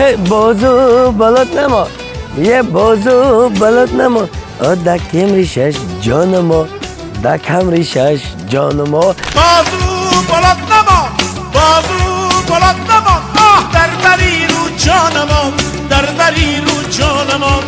Ҳе, бозу болот намо, е бозу болот намо, о да Кемри шаш ҷонамо, да Камри шаш ҷонамо. Бозу болот намо, бозу болот намо, оҳ, дар бари рӯ ҷонамон, дар бари рӯ ҷонамон.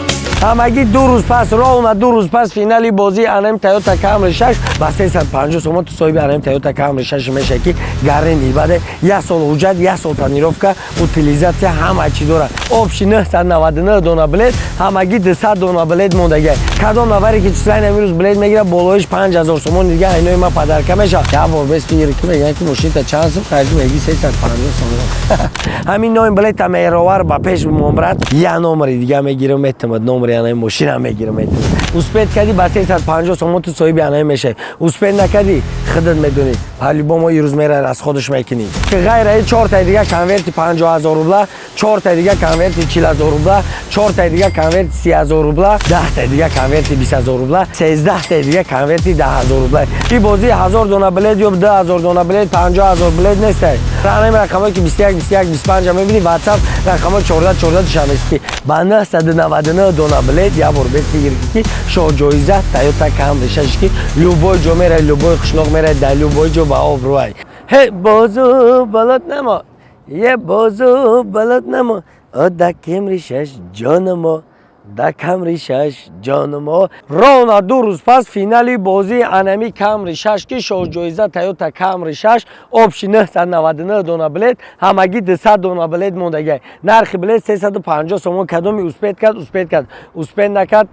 Ҳамагӣ 2 рӯз пас, ровно 2 рӯз пас, финали бозии анам Тойота Камри 6. Ба 350 сомон ту соҳиби анам Тойота Камри 6 меша, ки гарантия баде як сол, ҳуҷҷат як сол, тонировка, утилизация, ҳама чӣ дорад. Общий 999 дона билет, ҳамагӣ 200 дона билет мондагиа. Кадом нафаре ки числаи намирӯз билет мегирад, болоиш 5000 сомон дига айнои ма подарка мешавад. Як бор бес фигир ки мегӯянд, ки мошината чанд сум харидӣ, мегӣ 350 сомон. Ҳамин ноим билета меҳровар ба пеш бимон, брат, як номери дига мегирам, метамад номери анаи мошина мегирам, метамад. Успеть кардӣ, ба 350 сомон ту соҳиби анаи мешавӣ. Успеть накардӣ, худат медонӣ, по-любому ирӯз мерай, расходаш мекунӣ. Ғайр аи чортаи дига конверти 50 000 рубла, чортаи дига конверти 40 000 рубла, чортаи дига конверти 30 000 рубла, 10таи дига конверти 20 000 рубла, 13таи дига конверти 10 000 рубла. И бозии 1000 дона билет ё 2000 дона билет, 50 000 билет нестай. Ранами рақамое ки 21 21 25 мебинӣ, WhatsApp рақамҳои 14 14 душанбесити. Ба 999 дона билет як бор бес фигир ки шоҳҷоиза Тойота Камри шаш, ки любой ҷо мерай, любой қишлоқ мерай, дар любой ҷо ба обрӯай. Ҳе, бозу болот намо, е бозу болот намо, о да Кемри шаш ҷонамо, да Камри шаш ҷонамо. Ровно 2 рӯз пас финали бозии анами Камри шаш, ки шоҳҷоиза Тойота Камри шаш. Общий 999 дона билет, ҳамагӣ 200 дона билет мондагиа. Нархи билет 350 сомон. Кадоми успеть кард, успеть кард, успеть накард,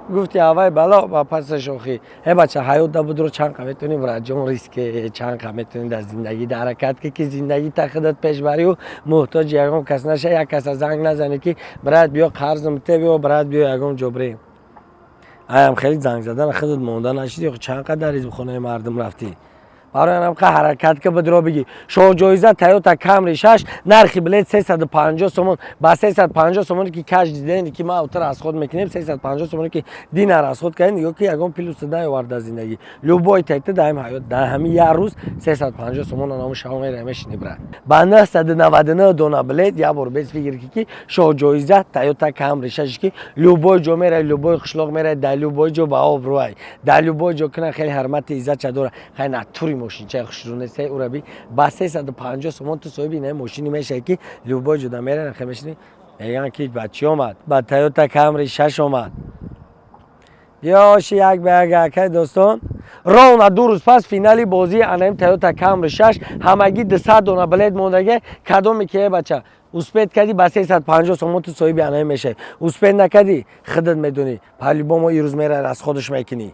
гуфти аввай бало ба паса шохӣ. Э бача, ҳаёт набудро, чанд қа метавонӣ, братҷон, риске, чанд қа метавонӣ дар зиндагӣ дар ҳаракат ки зиндагӣ та худат пешбарию муҳтоҷи ягон кас наша, як каса занг назанӣ, ки брат, биё, қарзм те, биё, брат, биё, ягон ҷо бирем. Аям хеле занг задан худат монда нашидӣ, чанд қа дар хонаи мардум рафтӣ. Барои ҳамқа ҳаракат ка, бидро бигӣ. Шоҳҷоиза Тойота Камри 6, нархи билет 350 сомон. Ба 350 сомоне ки каш дидем, ки ма утар расход мекунем, 350 сомоне ки дина расход кардем, ё ки ягон плюс наёвард дар зиндагӣ. Любой тайта дар ҳамин ҳаёт, дар ҳамин як рӯз 350 сомон анамо шаво мерай, мешини, брат. Ба 999 дона билет як бор бес фигир ки шоҳҷоиза Тойота Камри 6, ки любой ҷо мерай, любой қишлоқ мерай, дар любой ҷо ба обрӯай, дар любой ҷо кунан хеле ҳурмати иззатша дора. Хай, натури мошинчаи хушрӯ нестай, ураби ба 350 сомон ту соҳиби инаи мошини мешавӣ, ки любой ҷода мерай, хе мешини, мегӯянд, ки ба чӣ омад? Ба Тойота Камри 6 омад. Биёши, як ба як, акай дӯстон. Ровно 2 рӯз пас финали бозии анаим Тойота Камри 6, ҳамагӣ 200 дона билет мондага. Кадоме ки, э бача, успеть кардӣ, ба 350 сомон ту соҳиби анаи мешавӣ. Успеть накардӣ, худат медонӣ, по-любому ирӯз мерай, расходаш мекунӣ,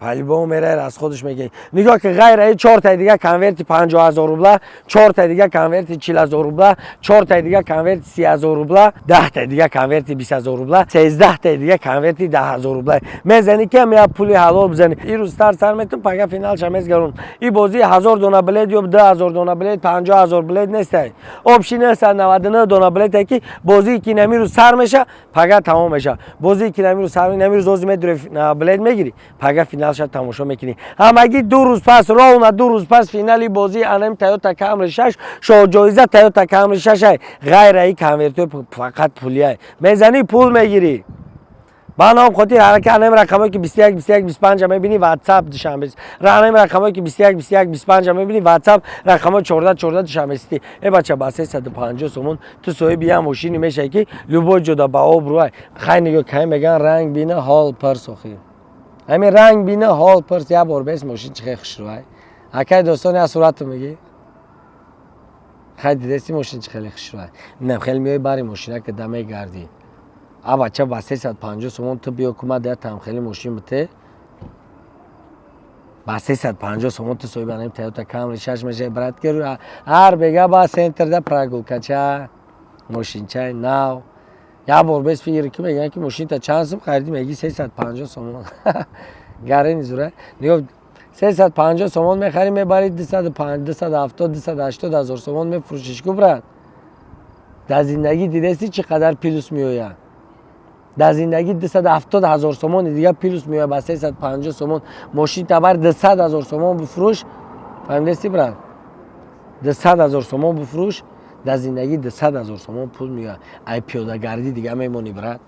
по-любому мерай, расходаш мекунӣ. Нигоҳ ки, ғайр аи чортаи дига конверти 50 000 рубла, чортаи дига конверти 40 000 рубла, чортаи дига конверти 30 000 рубла, 10таи дига конверти 20 000 рубла, 13таи дига конверти 10 000 рубла. Мезанӣ, ки ам як пули ҳалол бизанӣ. Ирӯз старт сар метун, пага финалша мезгарон. И бозии 1000 дона билет ё 2000 дона билет, 50 000 билет нестай. Общий 999 дона билете, ки бозии ки намирӯз сар меша, пага тамом меша. Бозии ки намирӯз сар, намирӯз ози медуре, билет мегирӣ, пага финалша тамошо мекунӣ. Ҳамагӣ 2 рӯз пас, ровно 2 рӯз пас финали бозии анами Тойота Камри 6, шоҳҷоиза Тойота Камри 6. Ай ғайр аи конвертҳои фақат пулиай, мезанӣ, пул мегирӣ. Ба ном хотир ҳаракат. Анами рақамое ки 21 21 25 мебинӣ, WhatsApp Душанбе. Анами рақамое ки 21 21 25 мебинӣ, WhatsApp рақамҳои 14 14 Душанбе. Э бача, ба 350 сомон ту соҳиби як мошине мешавӣ, ки любой ҷода ба обрӯай. Хай, нигоҳ, кай мегӯян, ранг бина, ҳол парс. Охир ҳамин ранг бина, ҳол парс. Як бор бес, мошин чӣ хел хушрӯай. Акай дӯстон, як сурату мегӣ. Хай, дидеси, мошин чӣ хеле хушрӯай? Не, хеле меои бари мошина ки да мегардӣ. А бача, ба 350 сомон ту биё, кума да там хеле мошин бите. Ба 350 сомон ту соҳиби анами Тойота Камри 6 мешавӣ, брат, ки ҳар бега ба центрда прогулкача, мошинчаи нав. Як бор бес фигир ки мегӯянд, ки мошинта чанд сум харидӣ, мегӣ 350 сомон. Гарени зура, нигоҳ, 350 сомон мехарӣ, мебарӣ, 270, 280 ҳазор сомон мефурӯшиш ку, брат. Дар зиндагӣ дидеси, чӣ қадар плюс меояд? Дар зиндагӣ 270 ҳазор сомони дига плюс меояд. Ба 350 сомон мошин табар 200 000 сомон бифурӯш, фаҳмидеси, брат? 200 000 сомон бифурӯш. Дар зиндагӣ 200 000 сомон пул меояд, ай пиёдагардӣ дига мемонӣ, брат.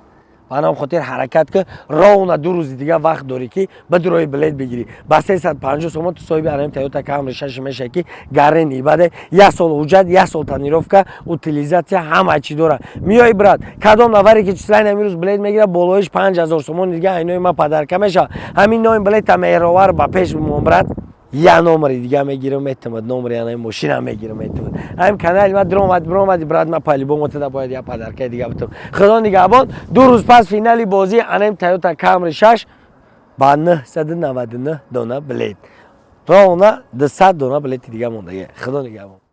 Ба ҳамин хотир ҳаракат ки, ровно 2 рӯзи дига вақт дорӣ, ки бидурои билет бигирӣ. Ба 350 сомон ту соҳиби анами Тойота Камри шаши меша, ки гарени баде, як сол ҳуҷҷат, як сол тонировка, утилизация, ҳама чӣ дора. Миёи, брат, кадом нафаре ки числаи намирӯз билет мегирад, болоиш 5000 сомони дига айнои ма подарка мешавад. Ҳамин нои билета меҳровар ба пеш бимон, брат, я номери дига мегирам, метавад номери анаи мошина мегирам, метавад. Ҳамин канали ма дромад, биромади, брат, ма по-любому тада бояд я подаркаи дига битам. Худо нигаҳбон. 2 рӯз пас финали бозии анаим Тойота Камри 6 ба 999 дона билет, ровно 200 дона билети дига мондага. Худо нигаҳбон.